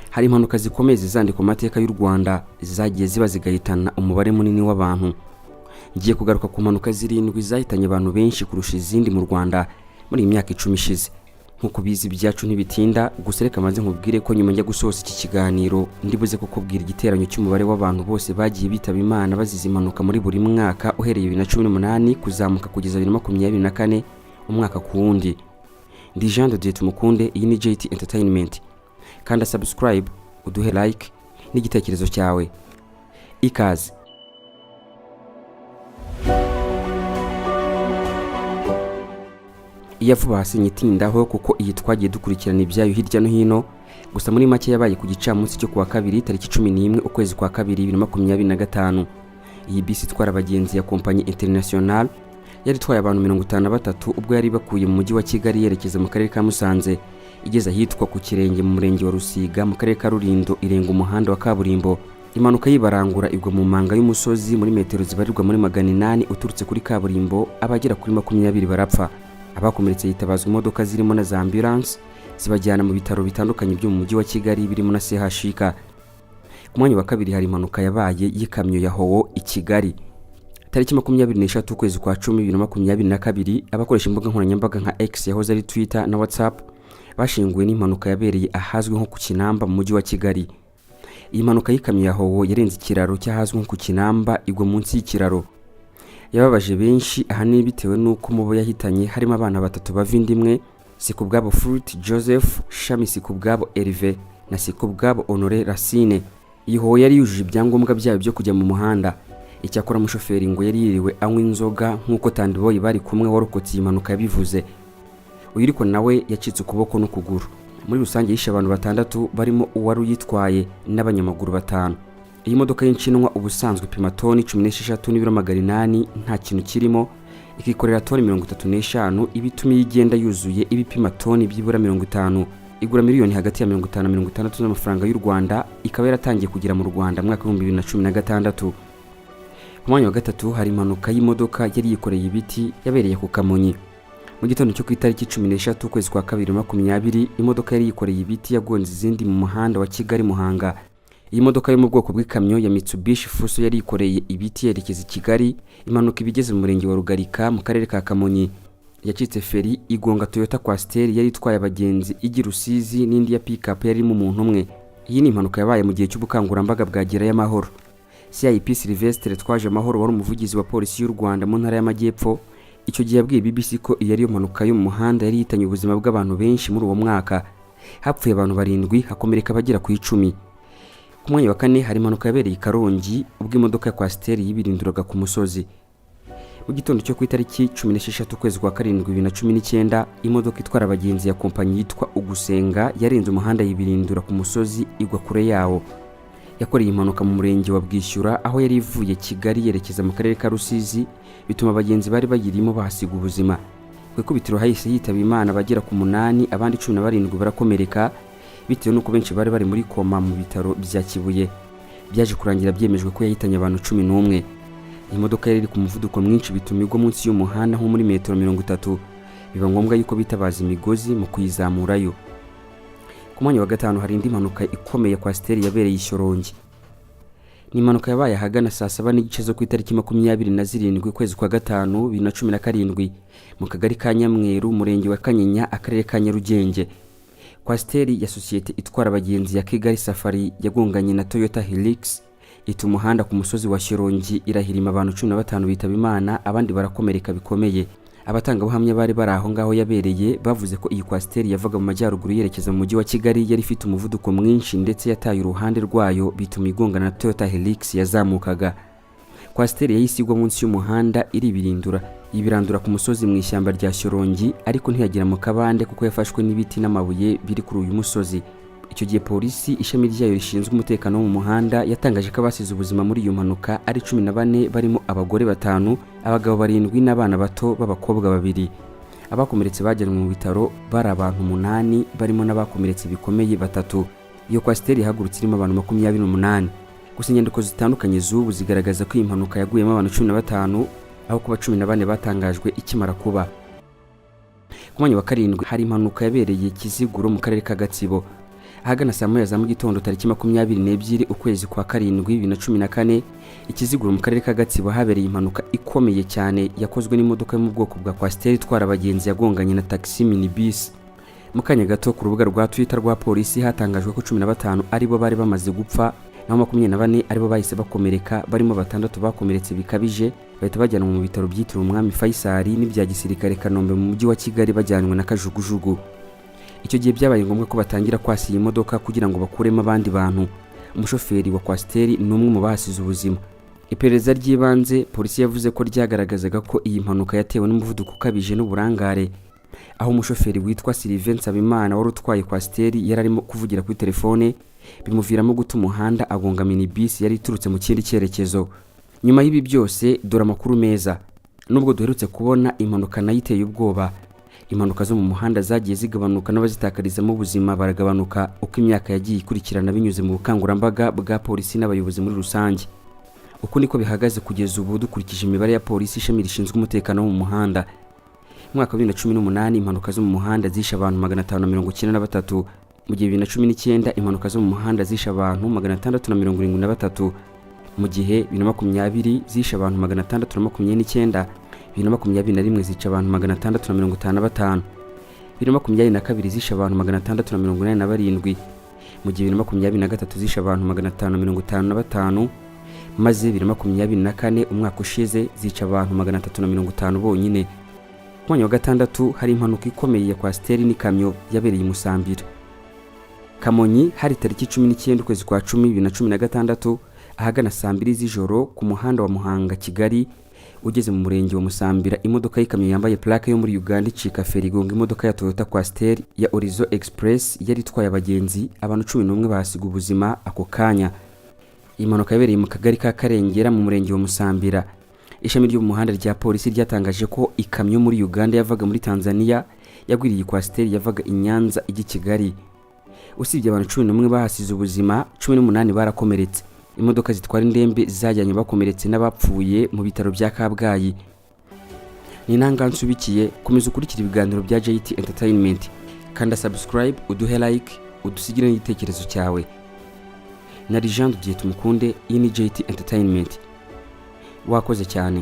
Hari impanuka zikomeye zizandikwa mu mateka y'u Rwanda, zagiye ziba zigahitana umubare munini w'abantu. Ngiye kugaruka ku mpanuka zirindwi zahitanye abantu benshi kurusha izindi mu Rwanda muri iyi myaka 10 ishize. Nk'uko ubizi, ibyacu ntibitinda. Gusa reka maze nkubwire ko nyuma njya gusoza iki kiganiro ndibuze kukubwira igiteranyo cy'umubare w'abantu bose bagiye bitaba Imana bazize impanuka muri buri mwaka, uhereye 2018 kuzamuka kugeza 2024, umwaka ku wundi. Ndi Jean de Dieu Tumukunde, iyi ni JT Entertainment. Kanda subscribe, uduhe like n'igitekerezo cyawe. Ikaze. Iya vuba hasi nyitindaho kuko iyi twagiye dukurikirana ibyayo hirya no hino. Gusa muri make, yabaye ku gicamunsi cyo kuwa kabiri, tariki 11 ukwezi kwa kabiri 2025. Iyi bisi itwara abagenzi ya kompanyi International yari itwaye abantu 53 ubwo yari bakuye mu mujyi wa Kigali yerekeza mu karere ka Musanze. Igeze ahitwa ku Kirenge mu murenge wa Rusiga mu karere ka Rulindo, irenga umuhanda wa kaburimbo, impanuka yibarangura, igwa mu manga y'umusozi muri metero zibarirwa muri 800 uturutse kuri kaburimbo. Abagera kuri 20 barapfa, abakomeretse hitabazwa imodoka zirimo na za ambulance zibajyana mu bitaro bitandukanye byo mu mujyi wa Kigali, birimo na CHUK. Ku mwanya wa kabiri hari impanuka yabaye y'ikamyo ya Howo i Kigali tariki 23 ukwezi kwa 10 2022. Abakoresha imbuga nkoranyambaga nka X yahoze ari Twitter na WhatsApp bashinguwe n'impanuka yabereye ahazwi nko ku Kinamba mu mujyi wa Kigali. Iyi mpanuka y'ikamyo ya Howo yarenze ikiraro cy'ahazwi nko ku Kinamba, igwa munsi y'ikiraro. Yababaje benshi, ahanini bitewe n'uko mu bo yahitanye harimo abana batatu bava inda imwe: Sikubwabo Fruit Joseph, Shami Sikubwabo Herve na Sikubwabo Honore Racine. Iyi Howo yari yujuje ibyangombwa byayo byo kujya mu muhanda. Icyakora umushoferi ngo yari yiriwe anywa inzoga, nk'uko Tandiboyi bari kumwe warokotse iyi mpanuka yabivuze. Uyu ariko nawe yacitse ukuboko n'ukuguru. Muri rusange yishe abantu batandatu, barimo uwari uyitwaye n'abanyamaguru batanu. Iyi modoka y'inshinwa ubusanzwe ipima toni 16 n'ibiro 800 nta kintu kirimo, ikikorera toni 35. Iba ituma iyo igenda yuzuye iba ipima toni byibura 50. Igura miliyoni hagati ya 50 na 60 z'amafaranga y'u Rwanda, ikaba yaratangiye kugera mu Rwanda mu mwaka wa 2016. Ku mwanya wa gatatu hari impanuka y'imodoka yari yikoreye ibiti yabereye ku Kamonyi mu gitondo cyo ku itariki 13 ukwezi kwa kabiri 20. Imodoka yari yikoreye ibiti yagonze izindi mu muhanda wa Kigali Muhanga. Iyi modoka yo mu bwoko bw'ikamyo ya Mitsubishi Fuso yari yikoreye ibiti yerekeza i Kigali. Impanuka ibigeze mu murenge wa Rugarika mu karere ka Kamonyi, yacitse feri igonga Toyota Coaster yari itwaye abagenzi ijya i Rusizi n'indi ya pick-up yari irimo umuntu umwe. Iyi ni impanuka yabaye mu gihe cy'ubukangurambaga bwa Gerayo Amahoro. CIP Sylvestre Twajamahoro, wari umuvugizi wa polisi y'u Rwanda mu ntara y'Amajyepfo icyo gihe, yabwiye BBC ko iyi ariyo mpanuka yo mu muhanda yari yihitanye ubuzima bw'abantu benshi muri uwo mwaka. Hapfuye abantu barindwi, hakomereka abagera ku 10. Ku mwanya wa kane hari impanuka yabereye i Karongi ubwo imodoka ya Coaster yibirinduraga ku musozi. Mu gitondo cyo ku itariki 16 ukwezi kwa karindwi 2019, imodoka itwara abagenzi ya kompanyi yitwa Ugusenga yarenze umuhanda, yibirindura ku musozi, igwa kure yawo. Yakoreye impanuka mu murenge wa Bwishyura aho yari ivuye Kigali yerekeza mu karere ka Rusizi, bituma abagenzi bari bayirimo bahasiga ubuzima. Ku ikubitiro hahise hitaba Imana abagera ku munani, abandi 17 barakomereka bitewe n'uko benshi bari bari muri koma mu bitaro bya Kibuye. Byaje kurangira byemejwe ko yahitanye abantu 11. Iyi modoka yari iri ku muvuduko mwinshi, bituma igwa munsi y'umuhanda nko muri metero 30, biba ngombwa yuko bitabaza imigozi mu kuyizamurayo. Ku mwanya wa gatanu hari indi mpanuka ikomeye Coaster yabereye i Shyorongi. Ni impanuka yabaye ahagana saa 7:30 zo ku itariki 27 ukwezi kwa gatanu 2017 mu kagari ka Nyamweru, umurenge wa Kanyinya, akarere ka Nyarugenge. Coaster ya sosiyete itwara abagenzi ya Kigali Safari yagonganye na Toyota Hilux, ita umuhanda ku musozi wa Shyorongi, irahirima, abantu 15 bitaba Imana, abandi barakomereka bikomeye. Abatangabuhamya bari bari aho ngaho yabereye bavuze ko iyi Coaster yavaga mu majyaruguru yerekeza mu mujyi wa Kigali, yari ifite umuvuduko mwinshi ndetse yataye uruhande rwayo, bituma igongana na Toyota Hilux yazamukaga. Coaster yahise igwa munsi y'umuhanda, iribirindura, yibirandura ku musozi mu ishyamba rya Shyorongi, ariko ntiyagera mu kabande kuko yafashwe n'ibiti n'amabuye biri kuri uyu musozi. Icyo gihe polisi, ishami ryayo rishinzwe umutekano wo mu muhanda, yatangaje ko abasize ubuzima muri iyo mpanuka ari 14, barimo abagore batanu, abagabo barindwi n'abana bato b'abakobwa babiri. Abakomeretse bajyanwe mu bitaro bari abantu umunani, barimo n'abakomeretse bikomeye batatu. Iyo Coaster ihagurutse irimo abantu 28. Gusa inyandiko zitandukanye z'ubu zigaragaza ko iyi mpanuka yaguyemo abantu 15 aho kuba 14 batangajwe ikimara kuba. Ku mwanya wa karindwi hari impanuka yabereye Kiziguro mu karere ka Gatsibo ahagana saa 1 za mu gitondo tariki 22 ukwezi kwa karindwi 2014. Ikiziguro mu karere ka Gatsibo habereye impanuka ikomeye cyane yakozwe n'imodoka yo mu bwoko bwa Coaster itwara abagenzi yagonganye na taxi minibus. Mu kanya gato, ku rubuga rwa Twitter rwa polisi hatangajwe ko 15 aribo bari bamaze gupfa, naho 24 aribo bahise bakomereka, barimo batandatu bakomeretse bikabije bahita bajyanwa mu bitaro byitiriwe Umwami Faisal n'ibya gisirikare Kanombe mu mujyi wa Kigali bajyanwe na kajugujugu. Icyo gihe byabaye ngombwa ko batangira kwasa iyi modoka kugira ngo bakuremo abandi bantu. Umushoferi wa Coaster ni umwe mu bahasize ubuzima. Iperereza ry'ibanze polisi yavuze ko ryagaragazaga ko iyi mpanuka yatewe n'umuvuduko ukabije n'uburangare, aho umushoferi witwa Sylvain Nsabimana wari utwaye Coaster yari arimo kuvugira kuri telefone, bimuviramo guta umuhanda agonga minibus yari iturutse mu kindi cyerekezo. Nyuma y'ibi byose, dore amakuru meza: nubwo duherutse kubona impanuka nayo iteye ubwoba, impanuka zo mu muhanda zagiye zigabanuka n'abazitakarizamo ubuzima baragabanuka uko imyaka yagiye ikurikirana, binyuze mu bukangurambaga bwa polisi n'abayobozi muri rusange. Uku niko bihagaze kugeza ubu dukurikije imibare ya polisi, ishami rishinzwe umutekano wo mu muhanda. Mu mwaka wa 2018 impanuka zo mu muhanda zishe abantu 593, mu gihe 2019 impanuka zo mu muhanda zishe abantu 673, mu gihe 2020 zishe abantu 629, 2021 zica abantu 655, 2022 zishe abantu 687, mu gihe 2023 zishe abantu 555, maze 2024, umwaka ushize, zica abantu 350 bonyine. Ku mwanya wa gatandatu hari impanuka ikomeye ya Coaster n'ikamyo yabereye i Musambira, Kamonyi. Hari tariki 19 ukwezi kwa 10 2016 ahagana saa 2 z'ijoro ku muhanda wa Muhanga Kigali ugeze mu murenge wa Musambira, imodoka y'ikamyo yambaye plaque yo muri Uganda icika feri igonga imodoka ya Toyota Coaster ya Orizo Express yari itwaye abagenzi. Abantu 11 bahasiga ubuzima ako kanya. Iyi mpanuka yabereye mu kagari ka Karengera mu murenge wa Musambira. Ishami ryo mu muhanda rya polisi ryatangaje ko ikamyo muri Uganda yavaga muri Tanzania yagwiriye Coaster yavaga i Nyanza ijya i Kigali. Usibye abantu 11 bahasize ubuzima, 18 barakomeretse. Imodoka zitwara indembe zajyanye bakomeretse n'abapfuye mu bitaro bya Kabgayi. Ni ntangansubikiye. Komeza ukurikira ibiganiro bya JT Entertainment, kanda subscribe, uduhe like, udusigire n'igitekerezo cyawe. Na Jean Didier Tumukunde, iyi ni JT Entertainment. Wakoze cyane.